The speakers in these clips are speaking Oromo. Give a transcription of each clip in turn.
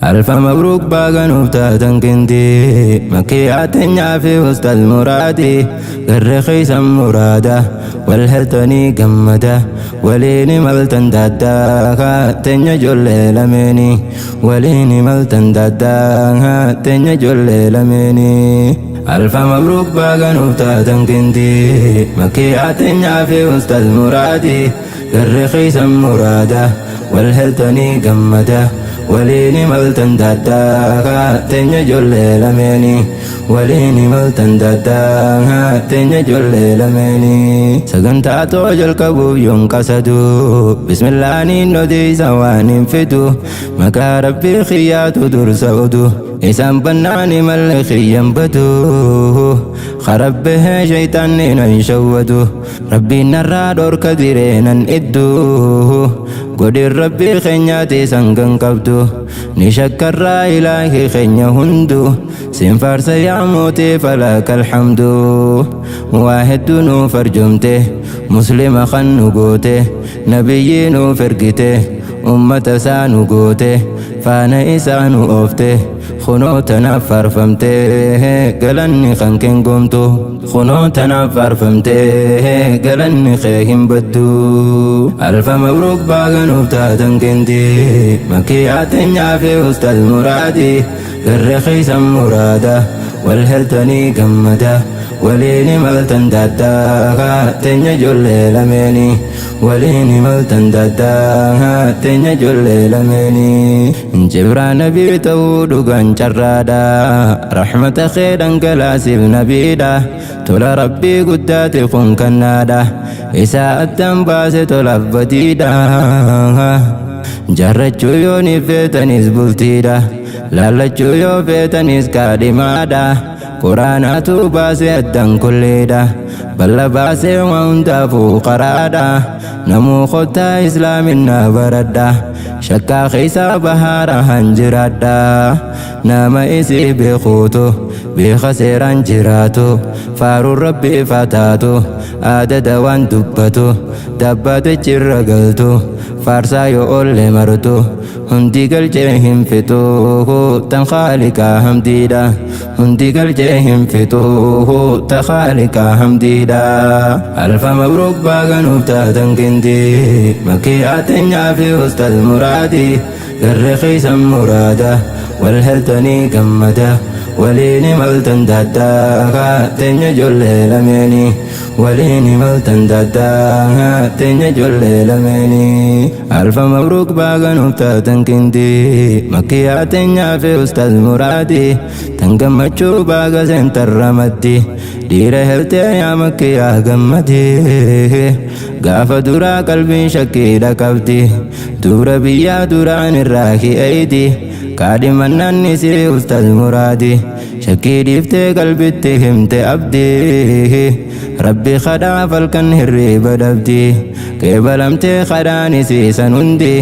Alfa mabruuk baaganuuf taatan kinti makkiyaa teenyaa fi ustaaz muraadi garri keeysan muraada wal heltanii gammada waliin imaltan daaddaa teenya ijoollee lameeni waliin imaltan daaddaa teenya ijoollee lameeni. Alfa mabruuk baaganuuf taatan kinti makkiyaa teenyaa fi ustaaz muraadi garri keeysan muraada wal heltanii gammada waliin imaltan daaddaa teenya ijoollee lameeni waliin imaltan daaddaa teenya ijoollee lameeni. Sagantaa too jalqabuuf yoon qasadu bismillaaniin odeessa waan hin fidu maqaa rabbii xiyyaatu dursa odu isaan bannaan imalle xiyyan badu karabbee shaytaanni nan shawwadu rabbiin narraa dhorka direenan idduu godin rabbii keenyaati sangan qabdu ni shakkarraa ilaahi keenya hundu siin faarsa yaa mootii falaka alhamdu waa hedduu nuuf arjumte muslima kan nu goote nabiyyii nuuf ergite ummata isaa nu goote faana isaa nu oofte kunoo tanaaf faarfamte galanni kan kengoomtu kunoo tanaaf faarfamte galanni kee hin baddu. Alfa mabruuk baaganuuf taatan kinti makkiyaa teenyaa fi ustaaz muraadi garri keeysan muraada wal heltanii gammada waliin imaltan daaddaa teenya ijoollee lameeni waliin imaltan daaddaa teenya ijoollee lameeni. Jibraa nabii ta'uu dhugaan carraadha rahmata kee dhangalaasiif nabiidha tola rabbii guddaati kun kennaadha isaa addaan baase tolaaf badiidha jaarrachuu yoo ni feetanis bultiidha laallachuu yoo feetanis kaadhimaadha quraanaatu baase addaan kulleedha balla baasee waan hundaafuu qaraadha namuu kottaa islaaminaa baradha shakkaa keessa bahaara hanjiraadha nama isii beekuutu beeka seeraan jiraatu faaruun rabbii fataatu aadada waan dubbatu dabbaatichi irra galtu faarsaa yoo oolle martu hundi galchee hin fixu tan khaaliqaa hamdiidha hundi galchee hin fixu ta khaaliqaa hamdiidha. Alfa mabruuk baaganuuf taatan kinti makkiyaa teenyaa fi ustaaz muraadi garri keeysan muraada wal heltanii gammada waliin imaltan daaddaa teenya ijoollee lameeni waliin imaltan daaddaa teenya ijoollee lameeni. Alfa mabruuk baaganuuf taatan kinti makkiyaa teenyaa fi ustaaz muraadi tan gammachuu baaga seentarra maddi dhiira heltee yaa makkiyaa gammadi gaafa duraa qalbiin shakkiidha qabdi dubra biyyaa duraan irraa hi'eeydi kaadhimannaan isii ustaaz muraadi shakkii dhiiftee qalbitti himte abdii rabbi kadhaa falkan hirriiba dhabdi qeebalamtee kadhaan isiisan hundi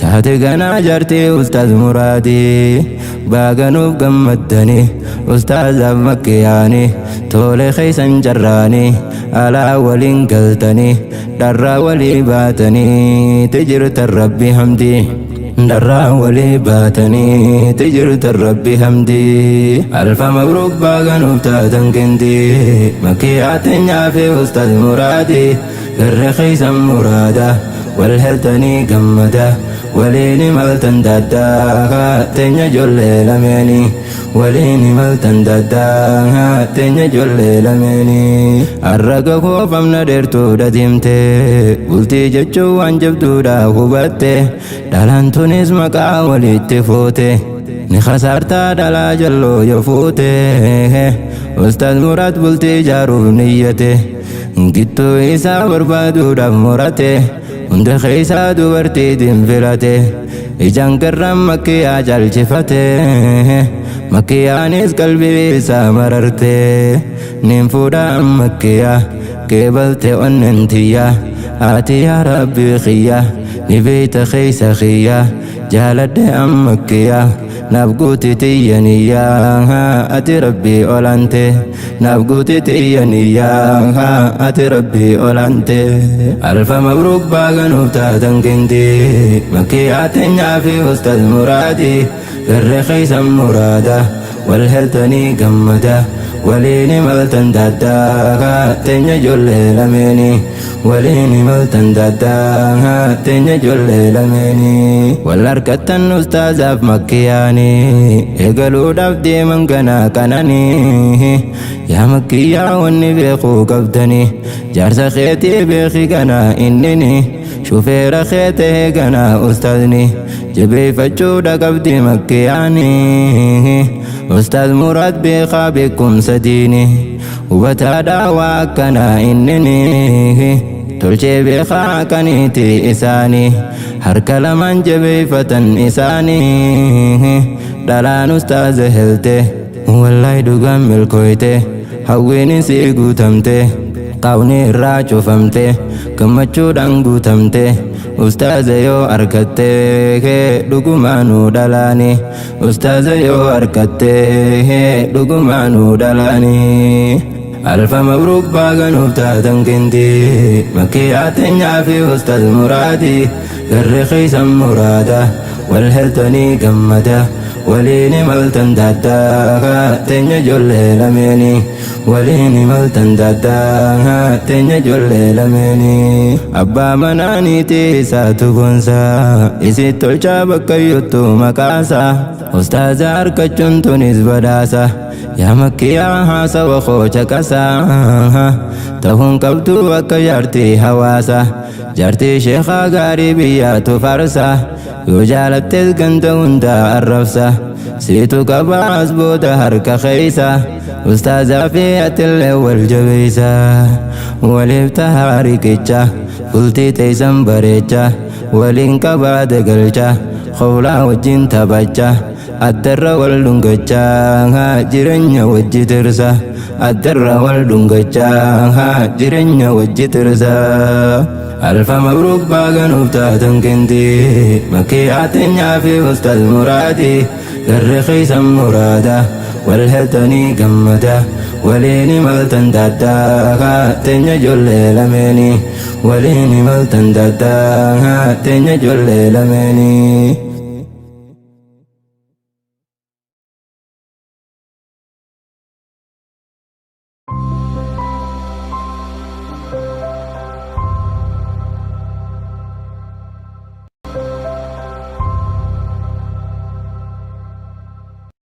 taate ganaa jaartii ustaaz muraadi baaganuuf gammaddani ustaazaaf makkiyaani tole keeysan carraani alaa waliin galtani dharraa walii baatanii tijirtan rabbi hamdi dharraa walii baatanii tijirtan rabbi hamdi. Alfa mabruuk baaganuuf taatan kinti makkiyaa teenyaa fi ustaaz muraadi garri keeysan muraada wal heltanii gammada waliin imaltan daaddaa teenya ijoollee lameeni waliin imaltan daaddaa teenya ijoollee lameeni. Arraga koofamna dheertuudha deemte bultii jechuun waan jabduudha hubatte dhalaan tunis maqaa walitti fuute ni kasaartaa dhalaa jalloo yoo fuute ustaaz muraad bultii ijaaruuf niyyate gittuu isaa barbaaduudhaaf murate hunda keessaa dubartiitiin filate ijaan garraan makkiyaa caalchifate makkiyaanis qalbii isaa mararte nin fuudhaa makkiyaa qeebalte onnen tiyya ati yaa rabbii kiyya ni beeyta keeysa kiyya jaaladhe ammakkiyaa naaf guuti tiyya niyyaa ati rabbii olante naaf guuti tiyya niyyaa ati rabbii olante. Alfa mabruuk baaganuuf taatan kinti makkiyaa teenyaa fi ustaaz muraadi Garri keeysan muraada wal heltanii gammada waliin imaltan daaddaa teenya ijoollee lameenii waliin imaltan daaddaa teenya ijoollee lameenii wal harkattan ustaazaaf makkiyaanii eegaluudhaaf deeman ganaa qananii yaa makkiyaa wanni beekuu qabdanii jaarsa keetii beeki ganaa innini shufeera kee ta'e ganaa ustaazni jabeeffachuudha qabdi makkiyaanii ustaaz Muraad beekaa beekumsa diini hubataadhaa waa akkanaa innini tolchee beekaa kaniiti isaanii harka lamaan jabeeffatan isaanii dhalaan ustaaza helte wallahi dhugaan milkooyte hawwiin isii guutamte qaawni irraa cufamte gammachuudhaan guutamte ustaaza yoo argatte dhugumaanuu dhalaani ustaaza yoo argatte dhugumaanuu dhalaani alfa mabruuk baaganuuf taatan kinti makkiyaa teenyaa fi ustaaz Muraadi garri keeysan muraada wal heltanii gammada waliin imaltan daaddaa teenya ijoollee lameenii waliin imaltan daaddaa teenya ijoollee lameenii abbaa manaaniiti isaatu goonsaa isi tolchaa bakka yottu maqaasa ustaaza harkachuun tunis badhaasa yaa makkiyaa haasawa koo caqasaa ta'uun qabdu akka jaartii hawaasa jaartii sheekaa gaarii biyyaatu faarsa yoo jaalattes ganda hundaa arrabsa siitu qabaas booda harka keeysa ustaazaa fi atillee wal jabeeysa waliif tahaa riqicha bultii teeysan bareecha waliin qabaa dagalcha qowlaa wajjin taphacha addarra wal dhungachaa jireenya wajji tirsa addarra wal dhungachaa jireenya wajji tirsa alfa mabruuk baaganuuf taatan kinti makkiyaa teenyaa fi ustaaz Muraadi garri keeysan muraada wal heltanii gammada waliin imaltan daaddaa teenya ijoollee lameenii waliin imaltan daaddaa teenya ijoollee lameenii.